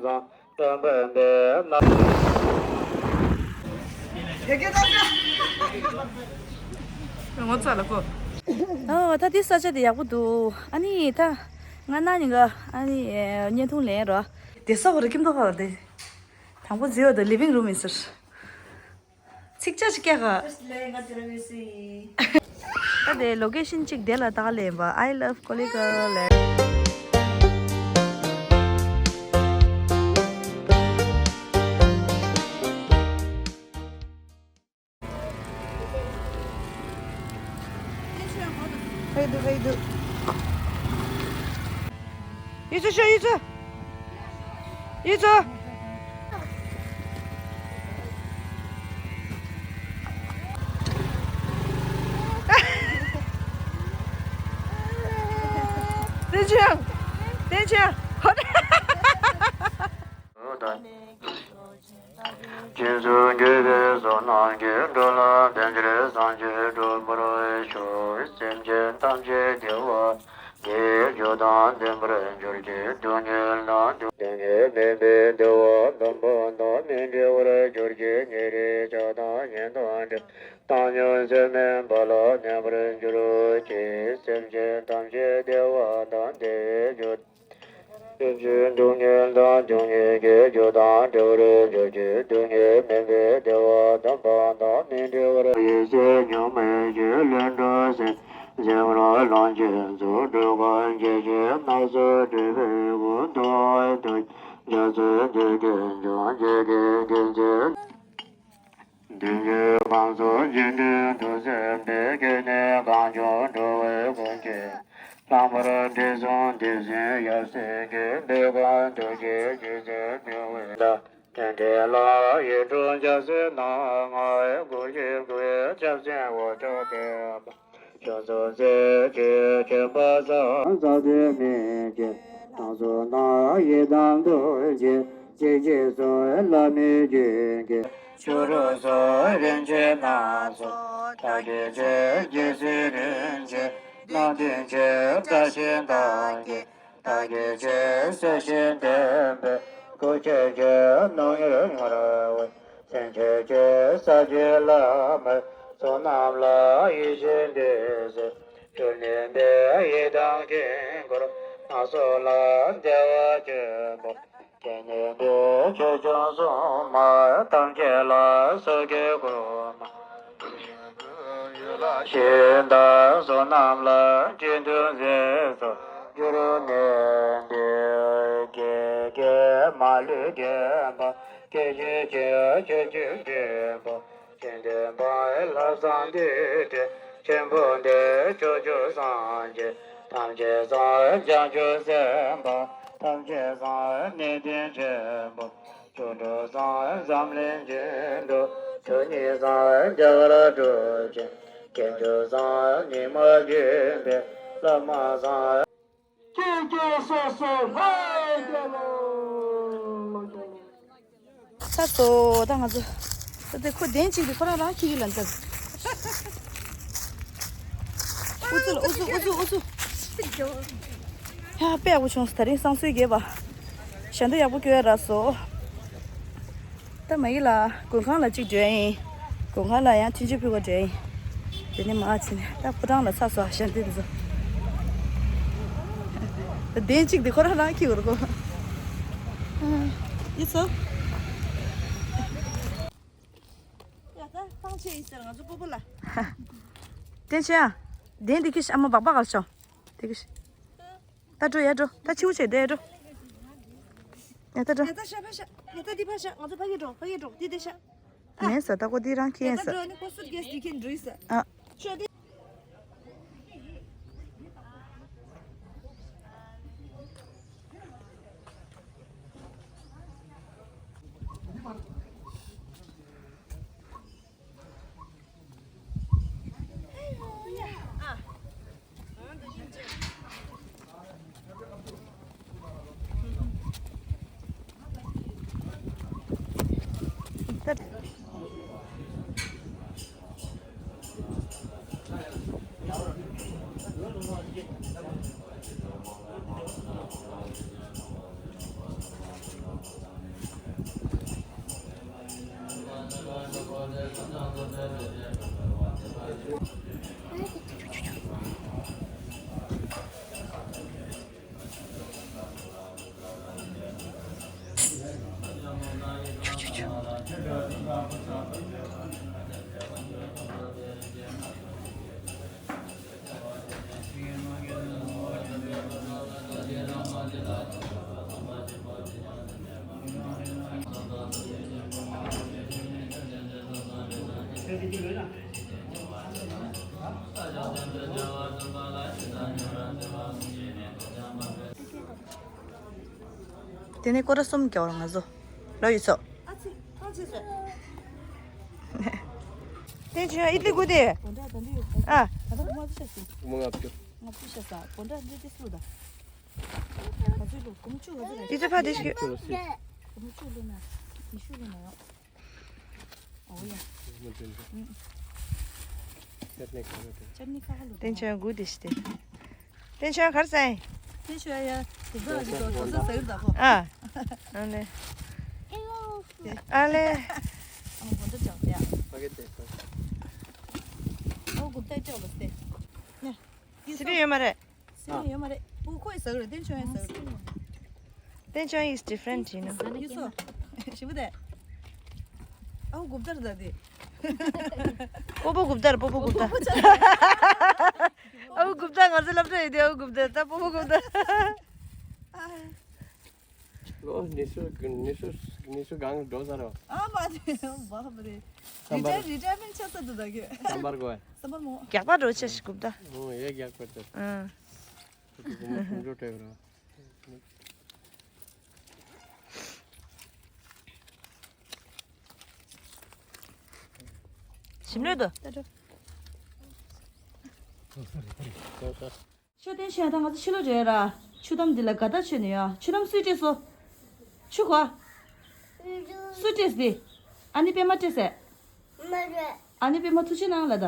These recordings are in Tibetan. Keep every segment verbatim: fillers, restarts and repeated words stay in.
ངོ་ཚ་ལ་ཁོ། ཨ་ད་དེ་ས་ཆ་དེ་ཡག་པོ་འདུག་ཨ་ནི་ད་ང་ན་ཉིན་ག་ཨ་ནི་བརྙན་ཐུང་ལེན་རོགས། དེ་སོགས་རི་ཀིམ་དོ་ཧ་ལ་དེ། དང་པོ་ཛི་ཡོ་དང་ལི་ཝིང་རུམ་ཡིན་ཟེར། ཚིག་ཆ་ཞིག་སྐྱག་ག་ད་དེ་ལོ་ཀེ་ཤན་གཅིག་དེ་ལ་བཏགས་ལེན་པ། I love Kalika ལས། How you do? How you do? 一直说，一直。 一直。等一下，等一下。ཁྱེད་ཚོ་འགྱུར་བའི་བསོད་ནམས་ཀྱིས། འགྲོ་ལ་ཕན་ཕྱིར་སངས་རྒྱས་འགྲུབ་པར་ཤོག་སེམས་ཅན་ཐམས་ཅད་བདེ་བ་དགེ་རྒྱུ་དང་ལྡན་པར་གྱུར་ཅིག་སྡུག་བསྔལ་དང་སྡུག་བསྔལ་མེད་པའི་བདེ་བ་དམ་པ་དང་མི་འབྲལ་བར་གྱུར་ཅིག་ཉེ་རིང་ཆགས་སྡང་གཉེན་དང་འབྲེལ་བ་བཏང་སྙོམས་ཚད་མེད་པ་ལ་གནས་པར་གྱུར་ཅིག་སེམས་ཅན་ཐམས་ཅད་བདེ་བ་དང་བདེ་བའི་རྒྱུ་སེམས་ཅན་སྡུག་བསྔལ་དང་སྡུག་བསྔལ་གྱི་རྒྱུ་དང་བྲལ་བར་གྱུར་ཅིག་སྡུག་བསྔལ་མེད་པའི་བདེ་བ་དམ་པ་དང་མི་འབྲལ་བར། ཡེ་ཤེས་གཉུག་མའི་རྒྱུད་ལྷུན་གྲུབ་སེམས། གཟིགས་རོ་ལོངས་སྤྱོད་རྫོགས། སྒྲུབ་ཁང་སྐྱེ་མཆེད་སྣ་ཚོགས་སྤྲུལ་པའི་སྐུ། ཐུབ་པའི་ཐུགས་རྒྱ་མཚོའི་གདུལ་དཀའི་འབྱུང་བྱེད་ཀྱི་དགེ་མཚན། མདུན་བསྐྱེད་དབང་ཕྱུག་རྗེ་བཙུན་ཐུགས་སྲས་པས། སྐྱེ་གནས་གང་བྱུང་འགྲོ་བའི་ཀུན་མཁྱེན། ལྷག་པར་དྲི་བསུང་འདི་བཞིན་ཡབ་སྲས་ཀྱིས། འདོད་ཁམས་ཐུགས་རྗེའི་རྒྱུད་བཅུད་ཕུལ་བའི་བདག་དོན་དེ་ལ་ཡིད་འཕྲོག་འཇའ་ཟེར་སྣང་། ངང་པའི་སྒོ་བཞིར་བསྐོར་བའི་སྐྱབས་སེམས་འོད་ཀྱང་ལྡན་པ། བྱང་ཆུབ་སེམས་ཀྱི་མཆོད་པ་བསམ། ས་དེ་མི་མཇེད་དང་སོ་ནམ་ཡི་དམ་ཐུགས་རྗེ། ཅི་བགྱིས་སོགས་བླ་མའི་རྒྱུད་ཀྱི་ཆོས་སྒྲུབ་སོགས། རིན་ཆེན་སྣ་ཚོགས་དག་གི་ཆོས། རྒྱལ་སྲས་རིན་ཆེན་རྣམ་བདུན་གྱི། བཀྲ་ཤིས་དག་གི་བདག་གིས་ཆེས་གསལ་ཞིང་བསྟན་པའི་སྐུ་ཁྱེད་ཀྱི་རྣམ་དབྱེར་མངར་བའི་སེམས་ཁྱེད་ཀྱི་ས་བཅུའི་བླ་མའི་བསོད་ནམས་ལ་ཡིད་བཞིན་འདུད་ཟེར་གྱུར་ནས་འདིར་ཡི་དམ་དཀྱིལ་འཁོར་སྣ་ཚོགས་ལ་བདེ་བ་ཅན་པོ། དེ་ནས་འདིར་ཆོས་སྐྱོང་སྲུང་མ་ཐམས་ཅད་ལ་སོགས་ཀྱི་མགུར་མ། ཞིང་དང་བསོད་ནམས་ལ་སྤྱི་མཐུན་མཛད་སོགས་གྱུར་ནས་འདིར། དགེ་དགེ་མ་ལུས་མཁྱེན་པ་སྐྱེ་མཆེད་ཀྱི་ཆོས་ཀྱི་འབྲས་བུ་ཅན་ལྡན་པ་ལྷ་བསངས་འདུས་སྤྱན་ཆེན་པོ་འདི། ཕྱོགས་བཅུའི་སངས་རྒྱས་ཐམས་ཅད་བསང་། བྱང་ཆུབ་སེམས་དཔའ་ཐམས་ཅད་བསང་། གནས་བརྟན་ཆེན་པོ་བཅུ་དྲུག་བསང་། འཛམ་གླིང་རྒྱུད་དྲུག་ཆོས་ཉིད་བསང་། རྒྱ་གར་གྲུབ་ཆེན་མཁས་གྲུབ་བསང་། ཉི་མ་བརྒྱུད་པའི་བླ་མ་བསང་། ཀྱེ་ཀྱེ་སོ་སོ་ལྷ་རྒྱལ་ལོ། ཚར་སོང་། ད་ང་ཚོ། ད་དེ་ཁོ་གདན་གཅིག་དེ་ཁོ་རང་རང་འཁྱེར་གྱི་ལ་འདུག་ཨུ་ཚུགས་ལ་ཨུ་ཚུགས་ཨུ་ཚུགས་ཨུ་ཚུགས། ཡ་དཔེ་ཡག་པོ་བྱུང་སོང་། ད་རིང་བསང་གསོལ་རྒྱས་པ། ཞལ་འདོན་ཡག་པོ་སྐྱོན་ཡ་རག་སོང་། ད་མ་གི་ལ་མགོན་ཁང་ལ་གཅིག་འགྲོ་ཡ་ཡིན། མགོན་ཁང་ལ་ཡང་ཐུན་བཞི་ཕུལ་བ་འགྲོ་ཡ་ཡིན། དེ་ནས་མར་ཕྱིན་ནས་ད་ཕོ་བྲང་ལ་ཚར་སོང་། ཞལ་འདོན་དེ་ཚོ། གདན་གཅིག་དེ་ཁོ་རང་རང་འཁྱེར་དགོས་རེད་གོ། ཡིན་ཚོ། ཡ་ད་ཐང་ཆད་ཡིན་ཟེར་ང་ཚོ་སྤོ་བོ་ལ། བསྟན་ཆེན་ཨ། གདན་དེ་ཁྱེར་ཤོག་ཨ་མ་སྦག་སྦག་གར་ཤོག་དེ་ཁྱེར་ཤོག་ད་འགྲོ་ཡ་འགྲོ། ད་ཕྱི་པོ་བྱས་བསྡད་ཡ་འགྲོ། ཡ་ད་འགྲོ། ཡ་ད་ཤ་ཕ་ཤ། ཡ་ད་འདི་ཕ་ཤ། ང་ཚོ་ཕ་གི་འགྲོ། ཕ་གི་འགྲོ། འདི་འདི་ཤ། ཨ། མེད་ས་ད་ཀོ་འདི་རང་ཁྱེར་ཡ་ས། ཡ་ད་འགྲོ་ནི་ཀོ་སུཊ་ཀེས་འདི་ཁྱེར་འགྲོ་ཡ་ས། ཨ། ཤོ་འདི། དེ་ནས་སྐོར་ར་གསུམ་རྒྱག་རོགས་ང་ཚོ། ལོ་ཡོད་ཚོ། དེ་ཆོ་ཨི་ལི་གུ་དེ། ཨ། ང་ཚོ་ཕ་དེ་ཞིག་དེ་ཆོ་གུ་དེ་ཞིག་དེ། དེ་ཆོ་གར་སའི། དེ་ཆོ་ཡ། དེ་ཚོ་ཨ་ཅི་དོ་དོ་ས་ཟེར་ད་ཁོ། ཨ། ཨ་ལེ། ཨ་ལེ། ཨ་མ་གོ་འདྲ་ཅག་ཏེ། ཨ་གུ་ཏེ་ཅག་ལོ་སྟེ། ནེ། སི་རི་ཡོད་མ་རེད། སི་རི་ཡོད་མ་རེད། ཨུ་ཁོ་ཡི་ཟ་གི་རེད། ཏེན་ཆོ་ཡི་ཟ་གི་རེད། ཏེན་ཆོ་is different, you know. ཡུ་སོ། ཞིབ་པོ་དེ། ཨ་བོ་གུབ་ཏར་ད་དེ། པོ་པོ་གུབ་ཏར། པོ་པོ་གུབ་ཏར། ཨ་བོ་གུབ་ཏར། ང་ཚོ་སློབ་གྲྭ་ཡོད་དེ་ཨ་བོ་གུབ་ཏར། ད་པོ་པོ་གུབ་ཏར། ཨོ་ནི་སུ་ནི་སུ་ནི་སུ་གང་འགྲོ་ས་རོ། ཨ་མ་དེ་བ་བ་རེད། རི་ཊ་ཡར་རི་ཊ་ཡར་མེན་ཊི་ཆགས་ས་འདུག་ད་གི། སམ་པར་གོ་ཨེ། སམ་པར་མོ། རྒྱག་པ་འགྲོ་ཆེ་ཞིག་གུབ་ད། ཨོ་ཡེ་རྒྱག་པ་ད། ཨ། ཁོ་ཚོ་ཁོ་མོ་ཁོང་ཁྲོ་སྤྲད་རོ། ཞིམ་ལོས་འདུག་ད་འགྲོ། ཤོ་ཏན་ཤོ་ཡ་ད་ང་ཚོ་ཕྱི་ལོགས་རེད་ར། ཆུ་དམ་འདི་ལ་ག་ད་ཆོད་ནས་ཡ། ཆུ་དམ་སུས་སྤྲད་སོ། ཆུ་ག་སུས་སྤྲད་སི། ཨ་ནི་པད་མ་སྤྲད་སེ། ཨ་ནི་པད་མ་ཐུགས་རྗེ་གནང་ལ་ད།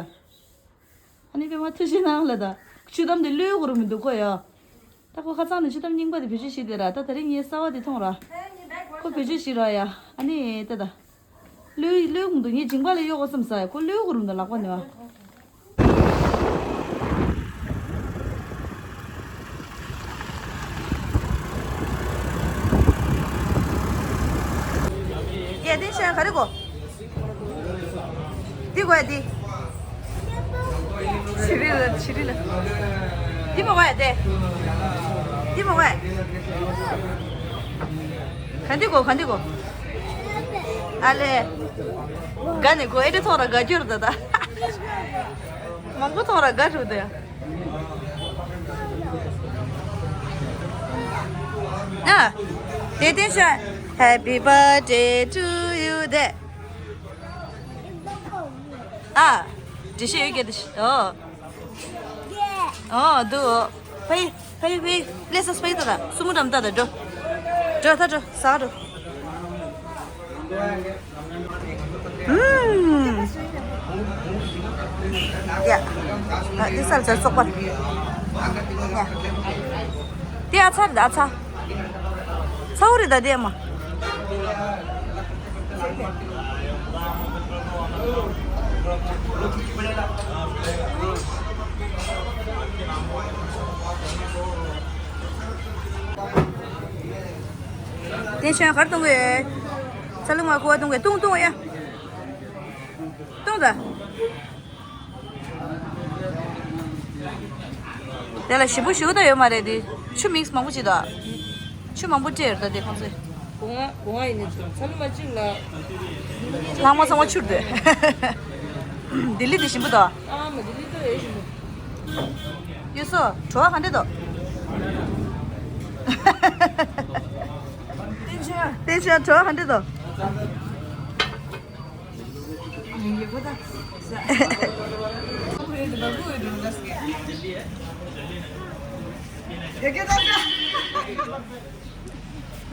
ཨ་ནི་པད་མ་ཐུགས་རྗེ་གནང་ལ་ད། ཆུ་དམ་འདི་ལོས་གོ་རུ་མི་འདུག་གོ་ཡ། ད་ཁོ་ཁ་སང་ནས་ཆུ་དམ་རྙིང་པ་དེ་བེད་སྤྱོད་བྱེད་དེ་ར། ད་དེ་རིང་ངས་གསར་བ་དེ་མཐོང་ར། ཁོ་བེད་སྤྱོད་བྱེད་ར་ཡ། ཨ་ནི་ད་ད། ལོས་ལོས་གོ་མི་འདུག་ངས་མཇིང་པ་ལ་གཡོག་གོ་བསམ་ས་ཡ། ཁོ་ལོས་གོ་རུ་མི་འདུག་ལག་པ་ནས་བ། ཡ་དེ་ཤ་ག་རེ་གོ། འདི་གོ་ཡ་འདི། ཆི་རི་ལ་ཆི་རི་ལ། འདི་མ་གོ་ཡ་དེ། འདི་མ་གོ་ཡ། ག་འདི་གོ་ག་འདི་གོ། ཨ་ལེ། ག་ནི་གོ་ཨེ་འདྲ་ཐོག་ར་ག་རྒྱུར་ད་ད། མང་པོ་ཐོག་ར་ག་རུ་དེ། ཨ། དེ་དེ་ཤ། Happy birthday to you དེ། ཨ། འདྲི་ཤེས་ཡོད་ཀྱི་འདི་ཤི། ཨོ། ཨོ་འདུག་ཕའི་ཕའི་ཕའི་ལེ་སས་ཕའི་ཏ་ད་སུ་མུ་འགྲམ་ཏ་ད་འགྲོ། འགྲོ་ད་འགྲོ་ཟ་འགྲོ། ཨུམ། ཡ། ཨ་འདི་སལ་ཟ་སོག་པ། ཡ། དེ་ཨ་ཚ་རེད་ཨ་ཚ། ཚ་བོ་རེད་ད་དེ་མ། དེ་ཤོན་གར་གཏོང་གི། ཚ་ལུ་མ་ཁུ་བ་གཏོང་གི་གཏོང་གཏོང་ཡ། གཏོང་ད། དེ་ལ་ཞིམ་པོ་ཞུ་ད་ཡོད་མ་རེད་དེ། ཆུ་མིག་སི་མང་པོ་ཅིག་ད། ཆུ་མང་པོ་སྤྲད་ཡོད་ད་དེ་ཁོང་ཚོས། སྒོ་ང་སྒོ་ང་ཡིན་ནི་ཚོ་ཚ་ལུ་མ་གཅིག་ལ། ལྷག་མ་ཚང་མ་ཆུར་དེ། ལྡི་ལི་དེ་ཞིམ་པོ་ད། ཨ་མ་ལྡི་ལི་ད་ཡོད་ཞིམ་པོ། ཡོད་སོ། བྲོ་བ་ག་འདྲ་འདུག་བསྟན་ཆོས་བྲོ་བ་ག་འདྲ་འདུག་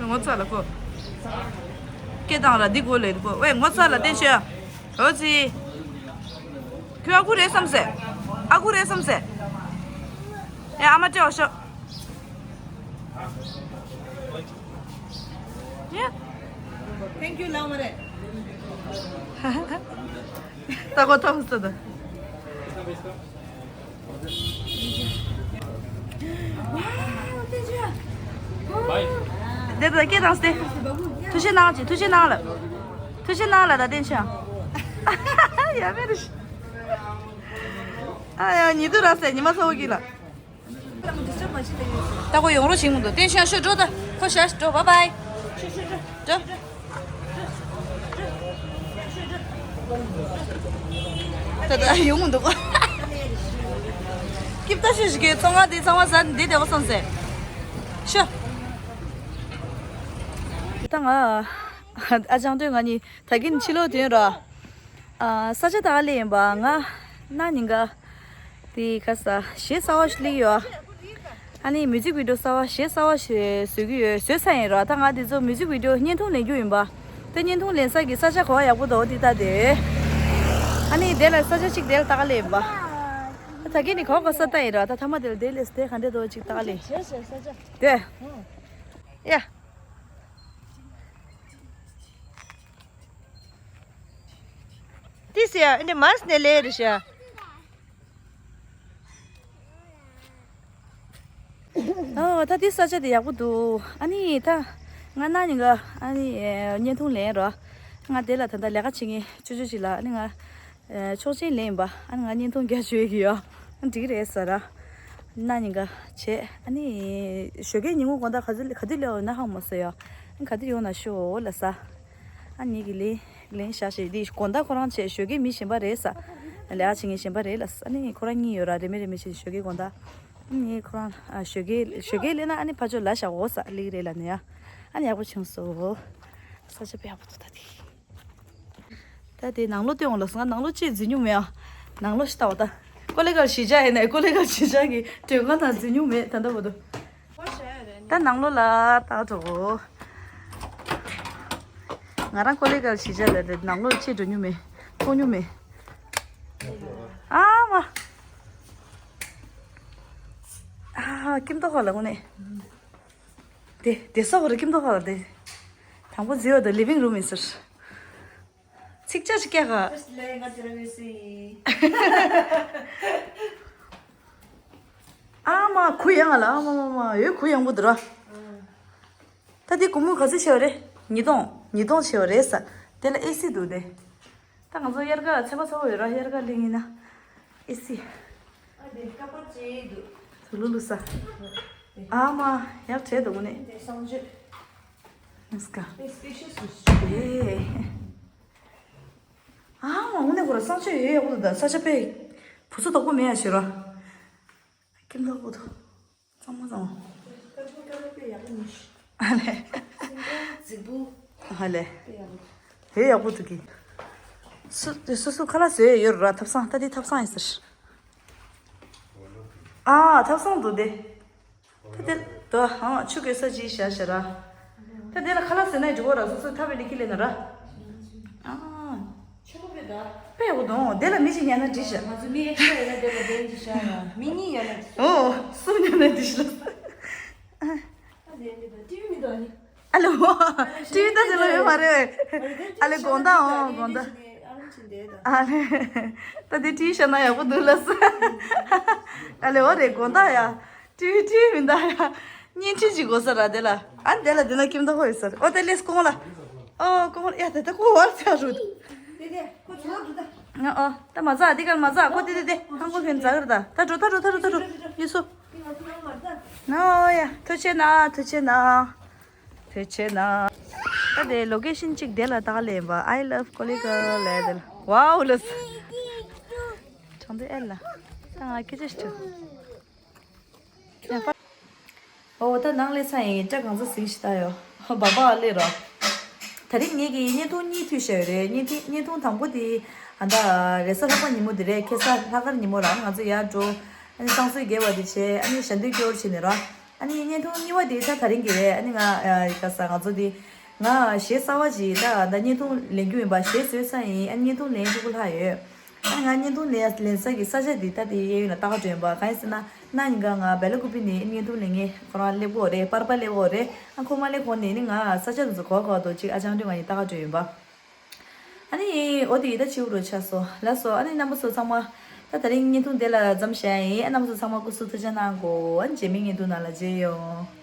ངོ་ཚ་ལ་ཁོ། སྐད་བཏང་ལ་འདི་གོ་ལེ་འདི་གོ་ཝེ་ངོ་ཚ་ལ་བསྟན་ཆོས། འོ་ཙི། ཁྱོད་ཨ་ཁུ་རེད་བསམ་སེ། ཨ་ཁུ་རེད་བསམ་སེ། ཨེ་ཨ་མ་སྤྲད་འོ་ཤོག་ཡ། Thank you ལབ་མ་རེད། ད་གོ་ཐོབ་སོ་ད། དེ་ད་སྐད་བཏང་སྟེ། ཐུགས་རྗེ་གནང་ཅིག་ཐུགས་རྗེ་གནང་ལབ། ཐུགས་རྗེ་གནང་ལབ་ད་བསྟན་ཆོས། ཡ་མེད་རེད། ཨ་ཡ་ཉི་དུ་ར་སེ་ཉི་མ་ཚ་བོ་གི་ལ། ད་ཁོ་ཡོང་རོགས་བྱེད་མི་འདུག་བསྟན་ཆོས་ཤོད་འགྲོ་ད། ཁོ་ཞག་འགྲོ་bye bye། འགྲོ། ད་ད་ཡོང་མི་འདུག་སྐྱིབས་ད་ཤོད་ཞིག་གི་ཚོང་ཁང་དེ་ཚང་མ་ཟ་འདི་བདེ་བོ་སོང་ཟེར། ཤོད། ད་ང་ཨ་ཅང་སྟོན་ང་གཉིས་ད་གིན་ཕྱི་ལོགས་དོན་ར། ཨ་ས་ཆ་ད་ག་ལེ་ཡིན་པ་ང་ན་ཉིན་ག་དེ་ཁ་ས་གཞས་གསར་བ་ཞིག་སླེབས་ཡོད། ཨ་ནི་མིའུ་ཛིག་བི་ཌི་ཡོ་གསར་བ་གཞས་གསར་བ་ཞིག་བཟོ་གི་ཡོད། བཟོས་ཚར་ཡིན་ར། ད་ང་དེ་ཚོ་མིའུ་ཛིག་བི་ཌི་ཡོ་བརྙན་ཐུང་ལེན་རྒྱུ་ཡིན་པ། དེ་བརྙན་ཐུང་ལེན་ས་གི་ས་ཆ་གོ་བ་ཡག་པོ་འདུག་དེ་ལྟ་དེ། ཨ་ནི་དེ་ལ་ས་ཆ་གཅིག་དེ་ལ་ལྟ་ག་ལེ་ཡིན་པ། ད་གིན་ནི་གོ་ག་ས་ལྟ་ཡིན་ར། ད་ཐ་མ་དེ་ལ་དེ་ལས་དེ་ག་འདྲ་འདུག་གཅིག་ལྟ་ག་ལེ། དེ། ཡ། ཏི་སི་ཡ་འདི་མར་སྣེ་ལེ་རེ་ཤ། ཨོ་ད་འདི་ས་ཆ་དེ་ཡག་པོ་འདུག་ཨ་ནི་ད་ང་ན་ནི་ག་ཨ་ནི་བརྙན་ཐུང་ལེན་རོགས། ང་དེ་ལ་ད་ལྟ་ལས་ཀ་བྱེད་མཁན་ཅོ་ཅོ་ཅིག་ལ་ཨ་ནི་ང་ཆོག་མཆན་ལེན་པ། ཨ་ནི་ང་བརྙན་ཐུང་རྒྱག་བཅུག་གི་ཡོད། ཨ་འགྲིག་རེད་ཟེར་ར། ན་ནི་ག་བྱས་ཨ་ནི་ཞོགས་ཀའི་ཉིན་མོ་དགོང་དག་ག་ཚོད་ག་དུས་སླེབས་ཡོང་ན་ཧ་མ་སོ་ཡོད། ཨ་ནི་ག་དུས་ཡོང་ན་ཤོག་ལ་ས། ཨ་ནི་གི་ལེན་ལེན་བཞག་ཞེས་འདི་དགོང་དག་ཁོ་རང་བྱས་ཞོགས་ཀའི་མི་གཞན་པ་རེད་ས། ལས་ཀ་བྱེད་མཁན་གཞན་པ་རེད་ལ་ས། ཨ་ནི་ཁོ་རང་གཉིས་ཡོད་ར། རེ་མི་རེ་མི་བྱས་ཞོགས་ཀའི་དགོང་དག་ཨ་ནི་ཁོ་རང་ཨ་ཞོགས་ཀའི་ཞོགས་ཀའི་ལེན་ན་ཨ་ནི་ཕ་ཆོ་ལ་བཞག་འོ་ས་ལིག་རེད་ལ་ནི་ཡ། ཨ་ནི་ཡག་པོ་བྱུང་སོ། ས་ཆ་དཔེ་ཡག་པོ་འདུག་ད་དེ། ད་དེ་ནང་ལོགས་སྟོན་འོང་ལ་སོང་། ང་ནང་ལོགས་ཅིག་འཛུལ་མྱོང་མེད་ཨ། ནང་ལོགས་ཤི་ལྟ་བ་ད། ཀོ་ལེ་གལ་གཞིས་ཆགས་ཡིན་ནའི་ཀོ་ལེ་གལ་གཞིས་ཆགས་ཀྱི་མགྲོན་ཁང་ནང་འཛུལ་མྱོང་མེད་ད་ལྟ་བར་དུ། ད་ནང་ལོགས་ལ་ད་འགྲོ། ང་རང་ཀོ་ལེ་གལ་གཞིས་ཆགས་ལ་དེ་ནང་ལོགས་ཅིག་འགྲོ་མྱོང་མེད། མཐོང་མྱོང་མེད། ཨ་མ། ཨ་ཀིམ་ཏོག་ཧ་ལ་དངོས་གནས། དེ་དེ་སོགས་རེ་ཀིམ་ཏོག་ཧ་ལ་དེ། དང་པོ་འཛུལ་བ་དང་ལི་ཝིང་རུམ་ཡིན་ཟེར། ཚིག་ཅག་ཅིག་སྐྱག་ག་ལས་ང་དེ་རང་ཡོད་སྲིད། ཨ་མ་གུ་ཡངས་ལ་ཨ་མ་མ་མ་ཡོད་གུ་ཡངས་པོ་འདུག་ར། ད་དེ་སྒོར་མོ་ག་ཚོད་ཆེ་བ་རེད། ཉིས་སྟོང་ཉིས་སྟོང་ཆེ་བ་རེད་ས། དེ་ལ་ཨེ་སི་འདུག་དེ། ད་ང་ཚོ་དབྱར་ཁ་ཚན་པ་ཚ་བོ་ཡོད་ར། དབྱར་ཁ་སླེབས་ཡིན་ན་ཨེ་སི། ཨ་དེ་ཀ་པར་ཅིག་འདུག་དུ་ལུ་ལུ་ས། ཨ་མ་ཡག་བྲལ་འདུག་ནི། དེ་གསང་སྤྱོད། ནི་སྐ། དེ་སྤེ་ཤལ་སུ་ཞིག་རེད། ཨ་མ་འོ་ནས་ཁོ་ར་གསང་སྤྱོད་ཡོད་ཡག་པོ་འདུག་ད་ས་ཆ་དཔེ་བུ་ཚོ་དོག་པོ་མེད་ཡ་ཞེས་ར། ཀེམ་དོག་པོ་འདུག་གཙང་མ་གཙང་མ། ཀ་ཆུང་ཀ་ལོ་དཔེ་ཡག་པོ་མི་ཤེས། ཨ་ལེ། སེམས་པ་རྫིག་པོ། ཨ་ལེ། དཔེ་ཡག་པོ། ཧེ་ཡག་པོ་འདུག་གི། སུ་དེ་སུ་སུ་ཁ་ལག་བཟོས་ཡོད་ར། ཐབ་ཚང་ད་དེ་ཐབ་ཚང་ཡིན་ཟེར། ཨ་ཐབ་ཚང་འདུག་དེ། ད་དེ་ད་ཧང་ཆུ་གོས་ས་ཅི་བཞག་བཞག་ར། ད་དེ་ལ་ཁ་ལག་ཟེར་ན་འགྲིག་གོ་ར། སོ་སོའི་ཐབ་པའི་ལི་ཁི་ལེ་ན་ར། ཨ། ཆུ་མོ་དཔེ་ད། དཔེ་འོ་དོ་དེ་ལ་མི་གཅིག་ཉན་ན་འགྲིག་ཤག་ང་ཚོ་མི་ཨེ་ཤི་ཡ་ཡོད་ན་དེ་ལ་བདེན་གྱི་ཤག་ཡ། མི་གཉིས་ཡོད་ན། ཨོ་སུ་ཉན་ན་འགྲིག་ཤག་ཨ་དེ་འདི་ད་ཊི་ཝི་མི་འདུག་ཨ་ནི། ཨ་ལེ་འོ། ཊི་ཝི་ད་དེ་ལ་ཡོད་མ་རེད། ཨ་ལེ་དགོང་དག་འོ་དགོང་དག་ཨ་ལེ། ད་དེ་ཊི་ཝི་ཤ་ན་ཡག་པོ་འདུག་ལ་ས། ཨ་ལེ་འོ་རེད་དགོང་དག་ཡ། ཊི་ཝི་ཊི་ཝི་མི་འདུག་ཡ། བརྙན་འཕྲིན་ཅིག་དགོས་ས་ར་དེ་ལ། ཨ་དེ་ལ་དེ་ན་ཀིམ་ད་ཧོ་ཡོད་ས་ར། ཨོ་དེ་ལས་སྐོང་ལ། ཨོ་སྐོང་ལ་ཡ་དེ་ད་ཁོ་བར་ཚ་རུ། དེ་དེ་ཁོ་ཚོ་ད། ཨོ་ད་མ་ཚ་དེ་གར་མ་ཚ་ཁོ་དེ་དེ་དེ་ཁང་ཁོ་ཁྱོད་ཚ་གར་ད་ད་འགྲོ་ད་འགྲོ་ད་འགྲོ་ད་འགྲོ་ཡོད་སོ། ཨོ་ཡ་ཐུགས་ཆེ་ན་ཐུགས་ཆེ་ན། དེ་བྱས་ན། ད་དེ་ལོ་ཀེ་ཤན་གཅིག་དེ་ལ་བཏགས་ལེན་པ། I love Kalika ལབ་དེ་ལ། ཝའོ་ལབ། དྲང་བདེན་ཨེ་ལ། ད་ང་སྐད་ཆ་ཞིག་དྲིས། ཨོ་ད་ནང་སླེབས་ཚར་ཡིན། སྐྲ་གང་ཚ་ཟིང་ཞིག་བཏགས་ཡོད། སྦག་སྦག་སླེབས་རོགས། ད་རིང་ངེད་ཀྱི་བརྙན་ཐུང་གཉིས་མཐུད་བཞག་ཡོད་རེད། བརྙན་ཐུང་བརྙན་ཐུང་དང་པོ་དེ་ཨ་ད་རེས་གཟའ་ལྷག་པ་ཉིན་མོ་དེ་རེད། ཁ་སང་ལྷག་དཀར་ཉིན་མོ་རང་ང་ཚོ་ཡར་འགྲོ། ཨ་ནི་བསང་གསོལ་རྒྱས་པ་དེ་བྱས། ཨ་ནི་ཞལ་འདོན་སྐྱོར་བྱས་ནས་རོགས། ཨ་ནི་བརྙན་ཐུང་གཉིས་པ་དེ་ད་ད་རིང་གི་རེད། ཨ་ནི་ང་ཨ་ག་ས་ང་ཚོ་དེ་ང་གཞས་གསར་བ་ཅིག་ད་ད་བརྙན་ཐུང་ལེན་རྒྱུ་ཡིན་པ། གཞས་བཟོས་ཚར་ཡིན། ཨ་ནི་བརྙན་ཐུང་ལེན་ཕྲུ་གུ་ལྷག་ཡོད། ཨ་ནི་ང་བརྙན་ཐུང་ལེན་ལེན་ས་གི་ས་ཆ་དེ་ད་དེ་གཡས་གཡོན་ལ་ལྟ་ག་འགྲོ་ཡིན་པ། གང་ཡིན་ཟེར་ན་གནའ་ཉིན་ག་ང་སྦེ་ལ་ཀུ་པི་ནས་བརྙན་ཐུང་ལེན་མཁན་ཁོ་རང་སླེབས་ཀྱི་ཡོད་རེད། པར་པ་སླེབས་ཀྱི་ཡོད་རེད། ཨ་ཁོ་མ་སླེབས་གོང་ནས་ནི་ང་ས་ཆ་དེ་ཚོ་གོ་གོ་འདུག་ཅིག་ཨ་ཅང་དུས་ང་གཉིས་ལྟ་ག་འགྲོ་ཡིན་པ། ཨ་ནི་འོ་དེ་ད་བྱིའུ་རུ་ཆགས་སོ་ལགས་སོ། ཨ་ནི་རྣམ་པ་ཚོ་ཚང་མ་ད་ད་རིང་བརྙན་ཐུང་དེ་ལ་མཚམས་བཞག་ཡིན། ཨ་རྣམ་པ་ཚོ་ཚང་མ་སྐུ་གཟུགས་ཐུགས་ཅག་གནང་གོ། ཨ་ནི་རྗེས་མའི་བརྙན་ཐུང་ནང་ལ་མཇལ་ཡོང་།